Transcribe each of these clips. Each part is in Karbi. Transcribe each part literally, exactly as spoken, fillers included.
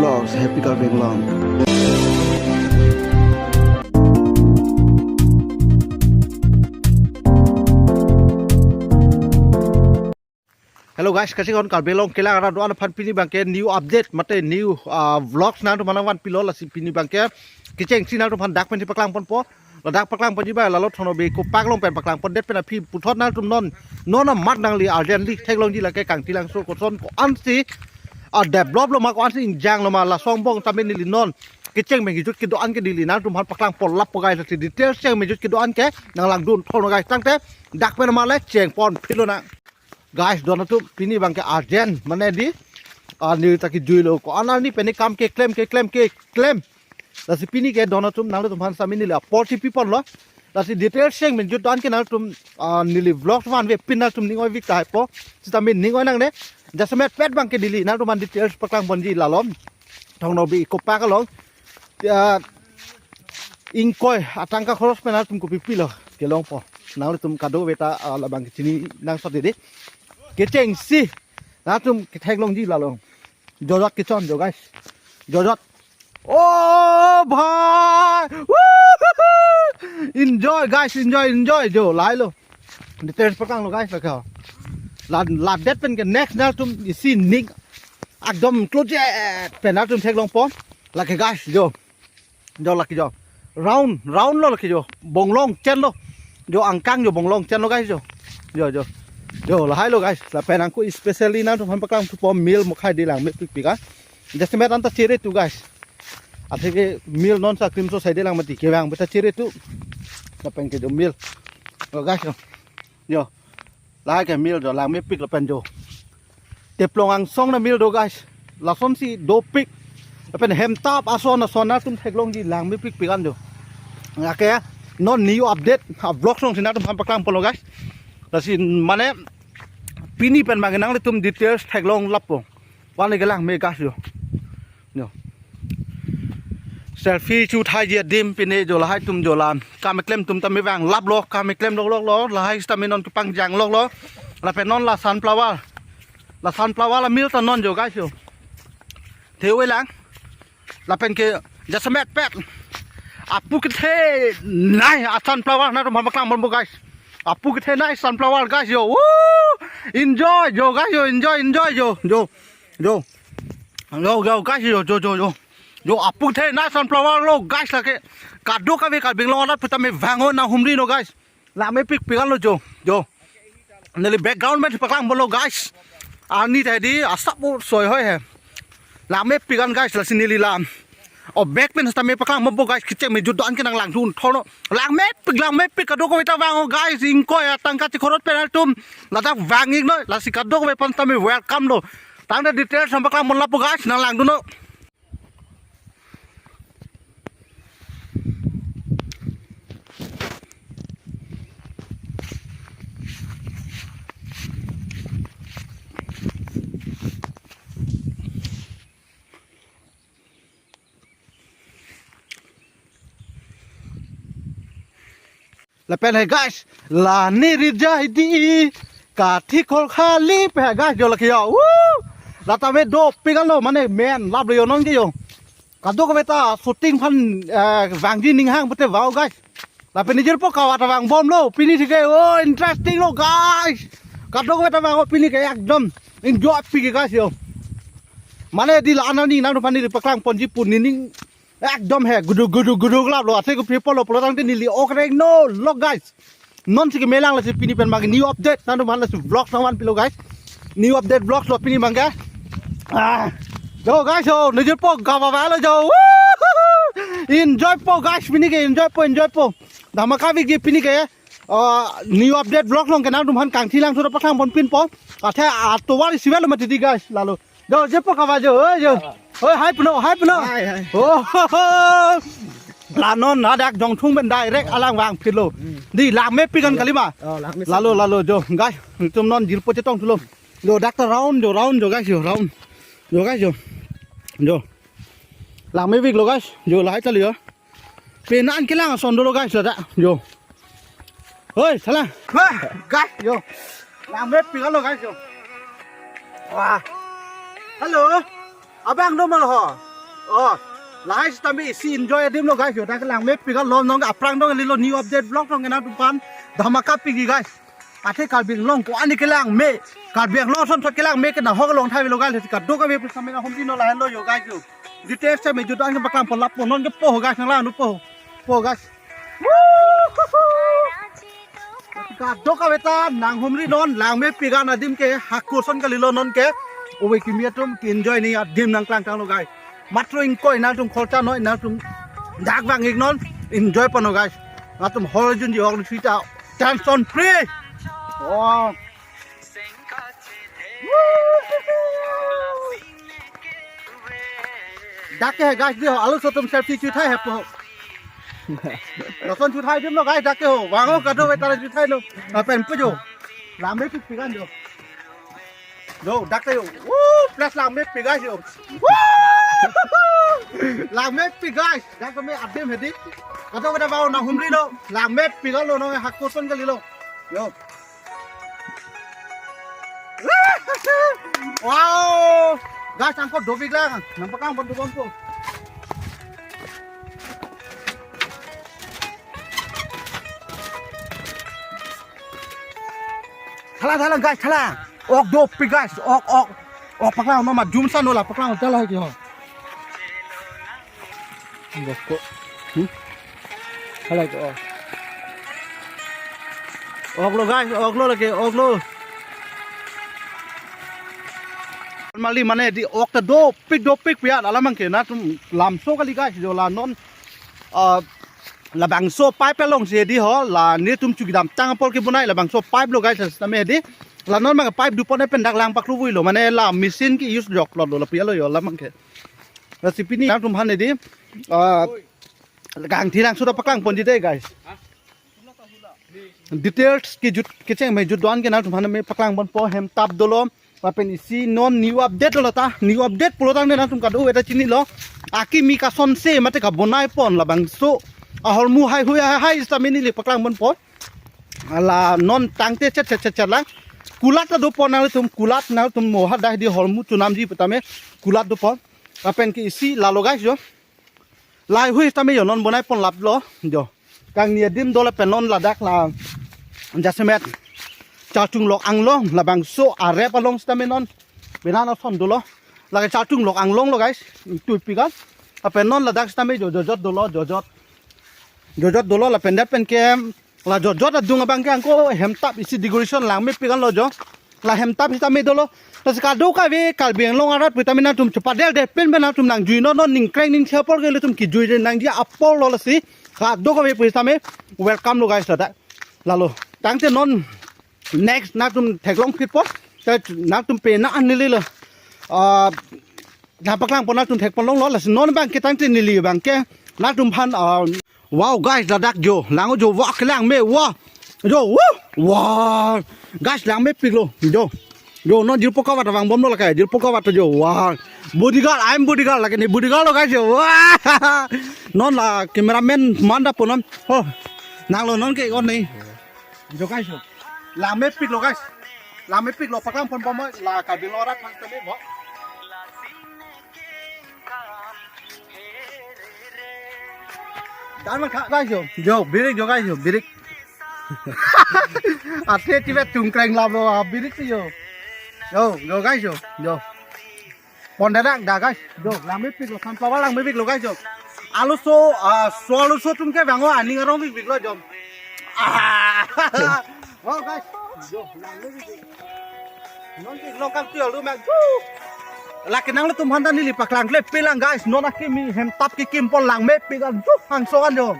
Vlogs, Happy Karbi Anglong. Hello guys, kachikon Karbi Anglong kelang arat do-an aphan pini abangke new update mate new, ah, vlogs nangtumphan nangvanpilo. Lasi pini abangke kechengsi nangtumphan dak pensi paklangponpo. Ladak paklangponji abang lalo Thong Nokbe Eco Park along pen paklangpondet pen aphi puthot nangtum non non amat nangli urgently theklongji lake Kangthilangso koson ko-ansi, ah, develop lo ma, ko-ansi ingjang lo ma, laso angbong tame neli non kecheng mengjut kedo-an ke neli nangtumphan paklangpon lappo guys. Lasi details cheng mengjut kedo-an ke nanglangdun thon guys. Tangte dak pen ma le chengponphit lonang. Guys, don atum, pini abangke urgent mane di, ah, neli ta kejuilo, ko-an arni pen kam keklem keklem keklem. Lasi pini ke don atum nanglitumphan sitame neli apor si piponlo. Lasi details cheng mengjut do-an ke nangtum, ah, neli vlog vanve pin nangtum ning oivek tahai po. Sitame ning oi nangne. Jasemet pet abangke neli nangtumphan details paklangponji lalo Thong Nokbe Eco Park along. Ya, ingkoi atangka khoros pen nangtum kopi pilo kelongpo. Nanglitum kadokave ta, ah, labang kechini nangsot dede. Kechengsi nangtum ketheklongji lalo. Jojot kechon jo guys. Jojot. Oh bhai. Woohoo! Enjoy guys, enjoy, enjoy jo, lahai lo. Details paklanglo guys lake. La, ladet pen ke next nangtum isi ning ekdom close pen nangtum theklongpo. Lake guys jo. Jo lake jo. Round, round lo lake jo. Bonglong chenlo. Jo angkang jo bonglong chenlo guys jo. Jo, jo. Jo lahai lo guys. Lapen angko especially nangtumphan paklangthupo meal mokhai di langmepikpik an. Jasemet anta chere tu guys. Atheke meal non sa cream so sai di lang mati kevang beta chere tu. Lapen ke jo meal. Lo guys jo. Jo. Lahai ke meal jo langmepik lapen jo. Teplong angsong na meal do guys. Lasonsi dopik. Lapen hemtap ason ason nangtum theklongji langmepikpik an jo. Lake non new update, ah, vlogs alongsi nangtumphan paklangponlo guys. Lasi mane pini pen abangke nanglitum details theklong lappo. Van le kelang me guys jo. Jo. Selfie chothaiji adim pine jo lahai atum jo la. Kam keklem atum tame vang laplo, kam keklem loklok lo, lahai sitame non kepangjang loklo. Lapen non la sunflower. La sunflower la meal ta non jo guys jo. Thewe lang. Lapen ke jasemet pet. Apu kethenei a sunflower nangtumphan paklangponpo guys. Apu kethenei sunflower guys jo. Woo! Enjoy jo guys jo, enjoy, enjoy jo. Jo. Jo. Jo, jo, guys, jo, jo, jo, jo. Jo, apu kethenei sunflower lo, guys, lake. Kadokave Karbi Anglong arat pu tame vang-o nanghumri non, guys. Langmepikpik an lo, jo, jo. Neli background pen paklangponlo, guys. Arni ta di, asap o soi hoi he. Langmepik an, guys, lasi neli lam. O back pen sitame paklangponpo, guys, kecheng mengjut do-an ke nanglangdun thon non. Langmepik, langmepik kadokave ta vang-o, guys, ingkoi atangka chikhorot pen atum. Ladak vang-ik noi, lasi kadokave aphan sitame welcome lo. Tangte details nangpaklangpon lappo guys, nanglangdun non. Lapen he guys, la ne rijai di, kathi kol khali pe he guys, jo lake jo. Woo! La tame dopik an lo, mane men lap lo jo non ke jo. Kadokave ta shooting aphan, eh, vangji ning hang pute vang-o guys. Lapen nejirpo kawa ta vangbomlo, pini thike, oh, interesting lo guys. Kadokave ta vang-o pini ke ekdom enjoypik guys jo. Mane di la anani nangtumphan neli paklangponji pu nening ekdom he, guduk, guduk, guduk lap lo, ase ko people lo, pulo tangte neli okreng non lo, guys. Non si kemelang lasi pini pen abang new update, nangtumphan lasi vlog nangvanpilo, guys. New update vlog lo pini abang ke. Ah. Jo, guys, jo, nejirpo, gava va lo, jo. Woo! Enjoypo, guys, pini ke, enjoypo, enjoypo. Dhamaka vik ji pini ke. Ah, new update vlog along ke nangtumphan Kangthilangso paklangponpinpo. Athe atovar isivet lo mati di, guys, lalo. Jo, jirpo kava jo, oi jo. Oi, hai puno, hai puno. Hai, hai. Oh, ho, ho. La non hadak Jongthung pen direct alang vangphitlo. Hmm. Di langmepik an kalima. Oh, langmepik. Lalo, lalo jo, guys. Netum non jirpo chetongthulo. Jo, dak ta round jo, round jo, guys jo, round. Jo, guys jo. Jo. Langmepik lo, guys. Jo, lahai ta lo jo. Penan kelang ason dolo guys, lada. Jo. Hoi, salang. Wah, guys, jo. Langmepik an lo guys, jo. Wah. Hello. Abang do ma lo ho. Oh, lahai sitame isi enjoy adim lo guys, yo, dak langmepik lo, non aphrang dong lilo new update vlog dong nangtum aphan, dhamaka pik guys. Athe Karbi Anglong ko-an kelang me, Karbi Anglong asonthot kelang me ke nahok along thai lo guys, kadokave pu sitame nanghumri non lahenlo yo guys yo. Details sitame jutang ke paklang pon lapu non ke po guys, nanglang nu po, po guys. Kadokave ta nanghumri non, langmepik adim ke hako ason kalilo non ke. Ove kimi atum ke-enjoy ni adim nangklangtanglo guys. Matro ingkoi nangtum khorcha noi, nangtum dak vang-ik non, enjoy pon non guys. Nangtum hol junji hol sita, tension free. Oh. Dak ke guys, di ho, aluso atum selfie chuthai hepo. Lason chuthai adim lo guys, dak ke ho. Vang ho, kadokave ta chuthai lo. Lapen pu jo. Langmepik an jo. Jo, dak ke jo. Woo, plus langmepik guys jo. Woo! Langmepik guys. Dak ke me adim hedi. Kadokave ta vang nanghumri lo. Langmepik lo non, hako ason kalilo. Jo. Wow! Guys, angkot dopik lang. Nangpaklang pon tu bom ko. Thala, thala, guys, thala. Ok dopik, guys. Ok, ok. Ok paklang non ma jumsa no la paklang thala ki ho. Boko. Hmm? Halai ko. Ok lo guys, ok lo lagi, ok lo. Mali mane di ok ta dopik dopik piat alam abang ke nangtum lamso kali guys, jo la non, ah, labangso pipe alongsi di ho, la netum chukidam tang apor kebonai labangso pipe lo guys, sitame di. La non abang pipe dupon pen dak lang paklu vui lo, mane la machine ke use jok lo, lo la piat lo jo alam abang ke. Lasi pini nangtum aphan di, ah, kangthi langso ta paklang ponji dei guys. Details kejut kecheng me jut do-an ke nangtum aphan me paklang ponpo, hem tap dolo. Lapen isi non new update lo ta, new update pulo tangte nangtum kadokave ta chinilo. Akimi kasonse mate kabonai pon labangso ahormu haihui haihui sitame neli paklang ponpo. La non tangte chet chet chet chet lang. Kulat ta dopon nangtum, kulat nangtum mo ha dah di hormu chunamji pu tame kulat dopon. Lapen ke isi lalo guys jo. Lahaihui sitame jo non bonai pon lap lo jo. Kangni adim do lapen non ladak la jasemet Charchunglok Anglong labangso arep along sitame non. Benan ason dolo. Lake Charchunglok Anglong lo guys. Tuipi kan. Lapen non ladak sitame jo jojot dolo, jojot. Jojot dolo lapen det pen ke la jojot adung abang ke angko hem tap isi decoration langmepik lo jo. La hem tap sitame dolo. Lasi kadokave Karbi Anglong arat pu tame nangtum chepadel det pen pen nangtum nangjui non, non ningkreng ningsi apor ke ilitum kejui nangji apor lo lasi. Kadokave pu sitame welcome lo guys lata. Lalo. Tangte non next nangtum theklong phitpo. Nangtum pe na an neli lo. Ah, nangpaklang pon nangtum thek pon longlo lasi non abang ke tangte neli abang ke nangtum aphan, ah, wow guys, ladak jo, lang jo, wah, kelang me, wah. Jo, wah, wah. Guys, langmepik lo, jo. Jo, non jirpo kawat vang bom lo lake, jirpo kawat jo, wah. Bodyguard, I am bodyguard, lake ne bodyguard lo guys jo, wah. Non la cameraman manda po non, oh. Nanglo non ke on ni. Jo guys jo. Langmepik lo guys. Langmepik lo paklang pon bom la Karbi Anglong arat aphan tame bo. Dan man kha guys jo. Jo, birik jo guys jo, birik. Ate tivet tungkreng lap lo, ah, birik si jo. Jo, jo guys jo. Jo. Pon dadak da guys. Jo, langmepik lo, sunflower langmepik lo guys jo. Aluso, ah, so aluso atum ke bang o aning arong pikpik lo jo. Ah. Oh guys. Jo, langmepik. Non ke lokal tu alu mak. Lake nangtum aphan ta neli paklang klepe lang guys. Non akimi hem tap kekim pon langmepik an. Ju hangso an jo.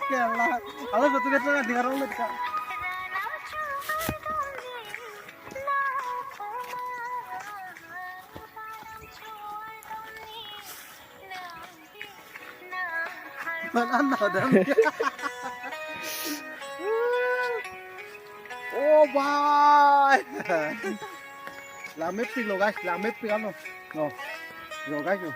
Kela. Halo, satu kata dengar orang dekat. Mana ada? Oh, bye. Langmepik lo guys, langmepik ano. No. Lo guys, no.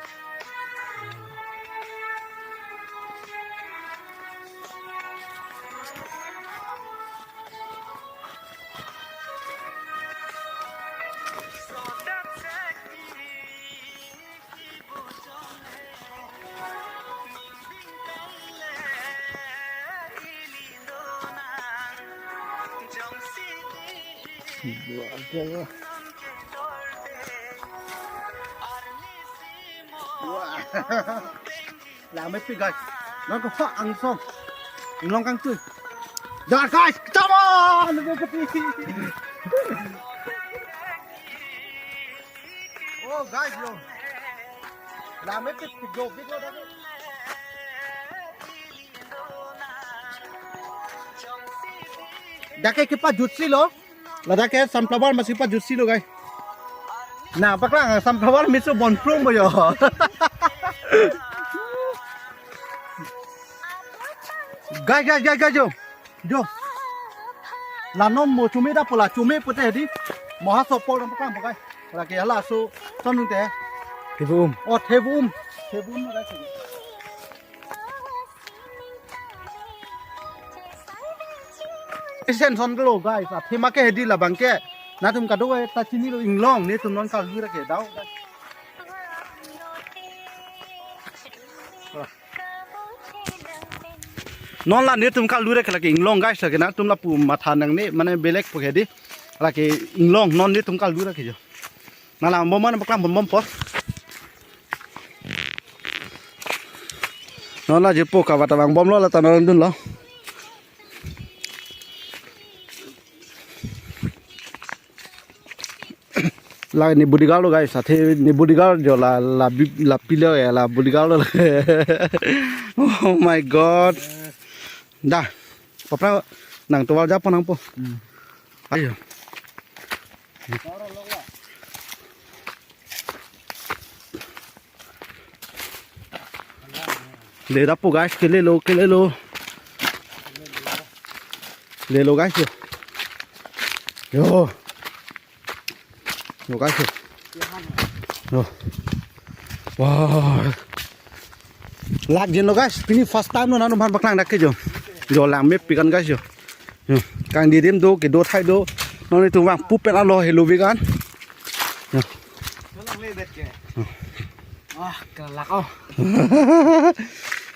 Wah. Langmepik guys. Nang ko ha angsong. Inglong kangtui. Ya guys, come on. Oh guys, yo. Langmepik, pik do, pik do, dak ke. Dak ke kepajutsi lo. Ladak ke sunflower masi pajutsi lo, guys. Na, paklang sunflower miso bonprung bo yo. Guys, guys, guys, guys, yo. Yo. La non mo chumi da pola chumi pute di. Moha sopol dam paklang bo, guys. Lake hala so sonung te. Thevum. Oh, thevum. Thevum, guys. Isen son lo guys, athema ke hedi labang ke. Nangtum kadokave ta chinilo, inglong netum non kalura ke dau. Non la netum kalura ke lake inglong guys, lake nangtum lapu matha nangne mane belek po ke di. Lake inglong non netum kalura ke jo. Nala bom mana paklang bom bom po. Non la jirpo kavata vang bom lo, la ta non dun lo. La ne bodyguard lo guys, athe ne bodyguard jo la, la bi-, la pilo ya, la bodyguard lo. Oh my God. Da, papra nang tovar japo nangpo. Hmm. Ayo. Le dapo guys, kele lo, kele lo. Le lo guys, yo. Yo. Yo guys, yo. Yo. Wah. Lak jin lo guys, pini first time lo nangtum aphan paklang dak ke jo. Jo langmepik an guys jo. Yo, kangdirim do, kedo thai do. Non netum vangpo pen alo helo vegan. Yo. Ah, kelak oh.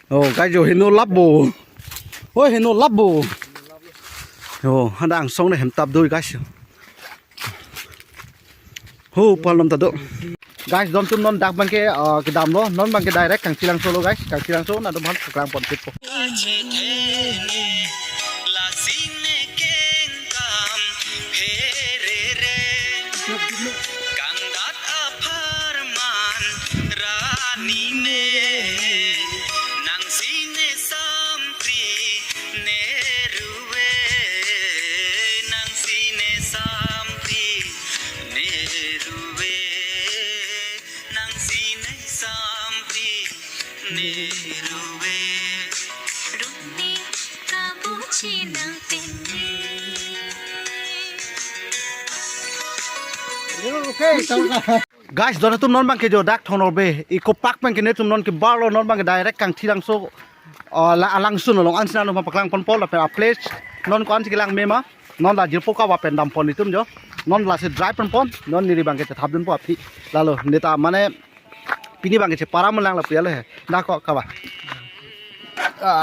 Oh, guys jo heno lap bo. Oh, heno lap bo. Yo, hadak angsong ne hem tap do guys jo. Ho, palom ta do. Guys, nangtum non dak abang ke, ah, kedam lo, non abang ke direct Kangchilangso lo guys, Kangchilangso nangtum aphan paklang pon tip po. Guys, don atum non abang ke jo dak Thonor Bay, Eco Park abang ke netum non kebar lo, non abang ke direct Kangchilangso, ah, la alangsun along ansi nangtum aphan paklang ponpo lapen a place non ko-ansi kelang mema, non la jirpo kava pen dam pon itum jo, non lasi drive pon pon, non neli abang ke chethap dunpo aphi, lalo neta mane pini abang ke chepara melang lapu ya lo he, dak ko kava.